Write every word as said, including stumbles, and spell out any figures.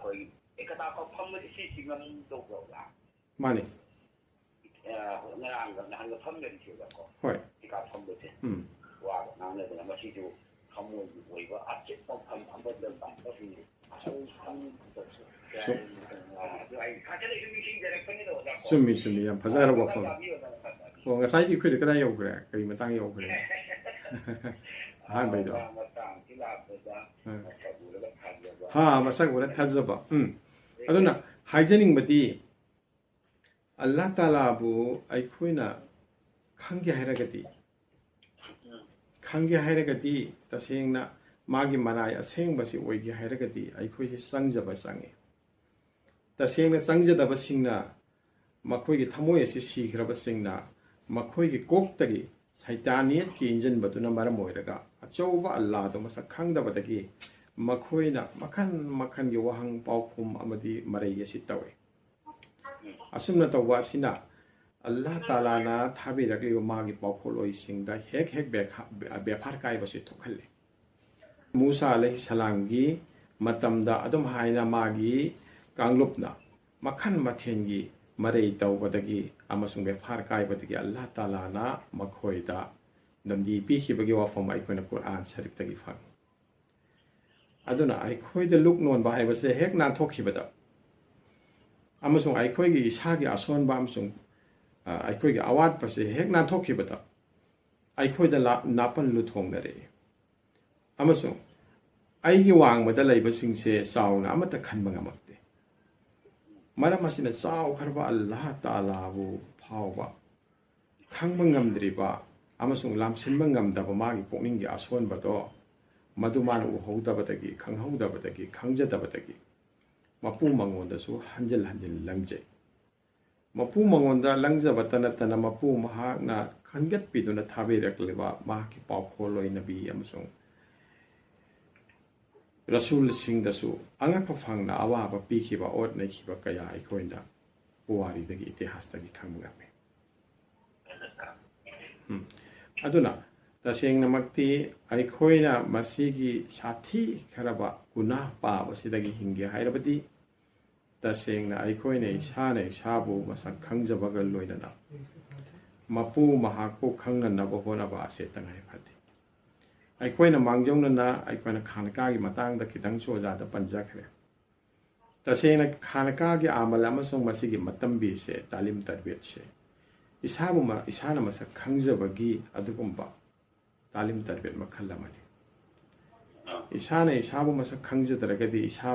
ꯑꯩꯈꯣꯏꯒꯤ ꯑꯦꯀꯇꯥ ꯐꯝꯕꯗꯤ ꯁꯤꯁꯤ ꯉꯝꯗꯧꯕ꯭ꯔꯥ? ꯃꯥꯅꯤ꯫ ꯑ, ꯉꯔꯥꯡꯒ ꯅꯍꯥꯟꯒ ꯐꯝꯅꯔꯤꯁꯦꯕꯀꯣ꯫ ꯍꯣꯏ꯫ ꯀꯩꯀꯥ ꯐꯝꯕꯁꯦ ꯎꯝ꯫ ꯋꯥꯒ ꯉꯥꯡꯅꯗꯅ ꯃꯁꯤꯁꯨ ꯊꯃꯣꯏꯒꯤ ꯑꯣꯏꯕ ꯑꯆꯦꯠꯄ ꯃꯐꯝ ꯑꯃꯗ ꯂꯥꯛꯄꯁꯤꯡ ꯑꯁꯨꯝ ꯈꯪꯕꯗꯁꯨ ꯁꯨꯝ꯫ ꯑꯗꯨ ꯑꯩ ꯊꯥꯖꯅꯁꯨ ꯅꯤꯡꯁꯤꯡꯖꯔꯛꯄꯅꯤꯗ ꯑꯣꯖꯥꯀꯣ꯫ ꯆꯨꯝꯃꯤ, ꯆꯨꯝꯃꯤ꯫ ꯌꯥꯝ ꯐꯖꯔꯕ ꯋꯥꯐꯝ꯫ ꯇꯥꯕꯤꯌꯣ, ꯇꯥꯕꯤꯌꯣ꯫ ꯑꯣ, ꯉꯁꯥꯏꯒꯤ ꯑꯩꯈꯣꯏꯗ ꯀꯗꯥꯏ ꯌꯧꯈ꯭ꯔꯦ? ꯀꯔꯤ ꯃꯇꯥꯡ ꯌꯧꯈ꯭ꯔꯦ? ꯑꯍꯥꯟꯕꯩꯗꯣ꯫ ꯑ, ꯃꯇꯥꯡꯁꯤ ꯂꯥꯛꯄꯗ ꯎꯝ꯫ ꯃꯁꯛ ꯎꯔꯒ ꯊꯥꯖꯕ꯫ ꯍꯥ, ꯃꯁꯛ ꯎꯔ ꯊꯥꯖꯕ꯫ ꯎꯝ꯫ ꯑꯗꯨꯅ ꯍꯥꯏꯖꯅꯤꯡꯕꯗꯤ, ꯑꯜꯂꯥꯍ ꯇꯥꯂꯥꯕꯨ ꯑꯩꯈꯣꯏꯅ ꯈꯪꯒꯦ ꯍꯥꯏꯔꯒꯗꯤ, ꯈꯪꯒꯦ ꯍꯥꯏꯔꯒꯗꯤ, ꯇꯁꯦꯡꯅ ꯃꯥꯒꯤ ꯃꯔꯥꯏ ꯑꯁꯦꯡꯕꯁꯤ ꯑꯣꯏꯒꯦ ꯍꯥꯏꯔꯒꯗꯤ ꯑꯩꯈꯣꯏꯁꯤ ꯆꯪꯖꯕ ꯆꯪꯉꯤ꯫ ꯇꯁꯦꯡꯅ ꯆꯪꯖꯗꯕꯁꯤꯡꯅ, ꯃꯈꯣꯏꯒꯤ ꯊꯃꯣꯏ ꯑꯁꯤ ꯁꯤꯈ꯭ꯔꯕꯁꯤꯡꯅ, ꯃꯈꯣꯏꯒꯤ ꯀꯣꯛꯇꯒꯤ ꯁꯩꯇꯥꯅꯤꯌꯠꯀꯤ ꯏꯟꯖꯟꯕꯗꯨꯅ ꯃꯔꯝ ꯑꯣꯏꯔꯒ ꯑꯆꯧꯕ ꯑꯜꯂꯥꯗꯨ ꯃꯁꯛ ꯈꯪꯗꯕꯗꯒꯤ ꯃꯈꯣꯏꯅ ꯃꯈꯜ ꯃꯈꯜꯒꯤ ꯋꯥꯍꯪ ꯄꯥꯎꯈꯨꯝ ꯑꯃꯗꯤ ꯃꯔꯩ ꯑꯁꯤ ꯇꯧꯏ꯫ ꯑꯁꯨꯝꯅ ꯇꯧꯕ ꯑꯁꯤꯅ ꯑꯜꯂꯥꯍ ꯇꯥꯂꯥꯅ ꯊꯥꯕꯤꯔꯛꯂꯤꯕ ꯃꯥꯒꯤ ꯄꯥꯎꯈꯣꯜꯂꯣꯏꯁꯤꯡꯗ ꯍꯦꯛ ꯍꯦꯛ ꯕꯦꯈꯥ-, ꯕꯦꯐꯥꯔ ꯀꯥꯏꯕꯁꯤ ꯊꯣꯛꯍꯜꯂꯤ꯫ ꯃꯨꯁꯥ ꯑꯂꯩꯍꯤ ꯁꯂꯥꯝꯒꯤ ꯃꯇꯝꯗ ꯑꯗꯨꯝ ꯍꯥꯏꯅ ꯃꯥꯒꯤ ꯀꯥꯡꯂꯨꯞꯅ ꯃꯈꯜ ꯃꯊꯦꯜꯒꯤ ꯃꯔꯩ ꯇꯧꯕꯗꯒꯤ ꯑꯃꯁꯨꯡ ꯕꯦꯐꯥꯔ ꯀꯥꯏꯕꯗꯒꯤ ꯑꯜꯂꯥꯍ ꯇꯥꯂꯥꯅ ꯃꯈꯣꯏꯗ ꯗꯟꯗꯤ ꯄꯤꯈꯤꯕꯒꯤ ꯋꯥꯐꯝ ꯑꯩꯈꯣꯏꯅ ꯀꯨꯔꯑꯥꯟ ꯁꯔꯤꯐꯇꯒꯤ ꯐꯪꯏ꯫ ꯑꯗꯨꯅ ꯑꯩꯈꯣꯏꯗ ꯂꯨꯛ ꯅꯣꯟꯕ ꯍꯥꯏꯕꯁꯦ ꯍꯦꯛ ꯅꯥꯟꯊꯣꯛꯈꯤꯕꯗ ꯑꯃꯁꯨꯡ ꯑꯩꯈꯣꯏꯒꯤ ꯏꯁꯥꯒꯤ ꯑꯁꯣꯟꯕ ꯑꯃꯁꯨꯡ, ꯑ, ꯑꯩꯈꯣꯏꯒꯤ ꯑꯋꯥꯠꯄꯁꯦ ꯍꯦꯛ ꯅꯥꯟꯊꯣꯛꯈꯤꯕꯗ ꯑꯩꯈꯣꯏꯗ ꯂꯥ-, ꯅꯥꯄꯜ ꯂꯨꯊꯣꯡꯅꯔꯛꯏ꯫ ꯑꯃꯁꯨꯡ ꯑꯩꯒꯤ ꯋꯥꯡꯃꯗ ꯂꯩꯕꯁꯤꯡꯁꯦ ꯆꯥꯎꯅ ꯑꯃꯠꯇ ꯈꯟꯕ ꯉꯝꯃꯛꯇꯦ꯫ ꯃꯔꯝ ꯑꯁꯤꯅ ꯆꯥꯎꯈ꯭ꯔꯕ ꯑꯜꯂꯥꯍ ꯇꯥꯂꯥꯕꯨ ꯐꯥꯎꯕ ꯈꯪꯕ ꯉꯝꯗ꯭ꯔꯤꯕ ꯑꯃꯁꯨꯡ ꯂꯥꯝꯁꯤꯟꯕ ꯉꯝꯗꯕ ꯃꯥꯒꯤ ꯄꯨꯛꯅꯤꯡꯒꯤ ꯑꯁꯣꯟꯕꯗꯣ, ꯃꯗꯨ ꯃꯥꯅ ꯎꯍꯧꯗꯕꯗꯒꯤ, ꯈꯪꯍꯧꯗꯕꯗꯒꯤ, ꯈꯪꯖꯗꯕꯗꯒꯤ ꯃꯄꯨ ꯃꯉꯣꯟꯗꯁꯨ ꯍꯟꯖꯤꯜ ꯍꯟꯖꯤꯜ ꯂꯪꯖꯩ꯫ ꯃꯄꯨ ꯃꯉꯣꯟꯗ ꯂꯪꯖꯕꯇ ꯅꯠꯇꯅ ꯃꯄꯨ ꯃꯍꯥꯛꯅ ꯈꯟꯒꯠꯄꯤꯗꯨꯅ ꯊꯥꯕꯤꯔꯛꯂꯤꯕ ꯃꯍꯥꯛꯀꯤ ꯄꯥꯎꯈꯣꯜꯂꯣꯏ ꯅꯕꯤ ꯑꯃꯁꯨꯡ ꯔꯁꯨꯜꯁꯤꯡꯗꯁꯨ ꯑꯉꯛꯄ ꯐꯪꯅ ꯑꯋꯥꯕ ꯄꯤꯈꯤꯕ, ꯑꯣꯠ ꯅꯩꯈꯤꯕ ꯀꯌꯥ ꯑꯩꯈꯣꯏꯅ ꯄꯨꯋꯥꯔꯤꯗꯒꯤ, ꯏꯇꯤꯍꯥꯁꯇꯒꯤ ꯈꯪꯕ ꯉꯝꯃꯤ꯫ ꯎꯝ꯫ ꯑꯗꯨꯅ ꯇꯁꯦꯡꯅꯃꯛꯇꯤ ꯑꯩꯈꯣꯏꯅ ꯃꯁꯤꯒꯤ ꯁꯥꯊꯤꯈ꯭ꯔꯕ ꯒꯨꯅꯥꯍ ꯄꯥꯞ ꯑꯁꯤꯗꯒꯤ ꯍꯤꯡꯒꯦ ꯍꯥꯏꯔꯕꯗꯤ, ꯇꯁꯦꯡꯅ ꯑꯩꯈꯣꯏꯅ ꯏꯁꯥꯅ ꯏꯁꯥꯕꯨ ꯃꯁꯛ ꯈꯪꯖꯕꯒ ꯂꯣꯏꯅꯅ ꯃꯄꯨ ꯃꯍꯥꯛꯄꯨ ꯈꯪꯅꯅꯕ ꯍꯣꯠꯅꯕ ꯑꯁꯤ ꯇꯉꯥꯏ ꯐꯗꯦ꯫ ꯑꯩꯈꯣꯏꯅ ꯃꯥꯡꯖꯧꯅꯅ ꯑꯩꯈꯣꯏꯅ ꯈꯥꯟꯀꯥꯒꯤ ꯃꯇꯥꯡꯗ ꯈꯤꯇꯪꯁꯨ ꯑꯣꯖꯥꯗ ꯄꯟꯖꯈ꯭ꯔꯦ꯫ ꯇꯁꯦꯡꯅ ꯈꯥꯟꯀꯥꯒꯤ ꯑꯃꯜ ꯑꯃꯁꯨꯡ ꯃꯁꯤꯒꯤ ꯃꯇꯝꯕꯤꯁꯦ, ꯇꯥꯂꯤꯝ ꯇꯔꯕꯤꯌꯠꯁꯦ, ꯏꯁꯥꯕꯨ ꯃ-, ꯏꯁꯥꯅ ꯃꯁꯛ ꯈꯪꯖꯕꯒꯤ ꯑꯗꯨꯒꯨꯝꯕ ꯇꯥꯂꯤꯝ ꯇꯔꯕꯤꯌꯠ ꯃꯈꯜ ꯑꯃꯅꯤ꯫ ꯏꯁꯥꯅ ꯏꯁꯥꯕꯨ ꯃꯁꯛ ꯈꯪꯖꯗ꯭ꯔꯒꯗꯤ ꯏꯁꯥ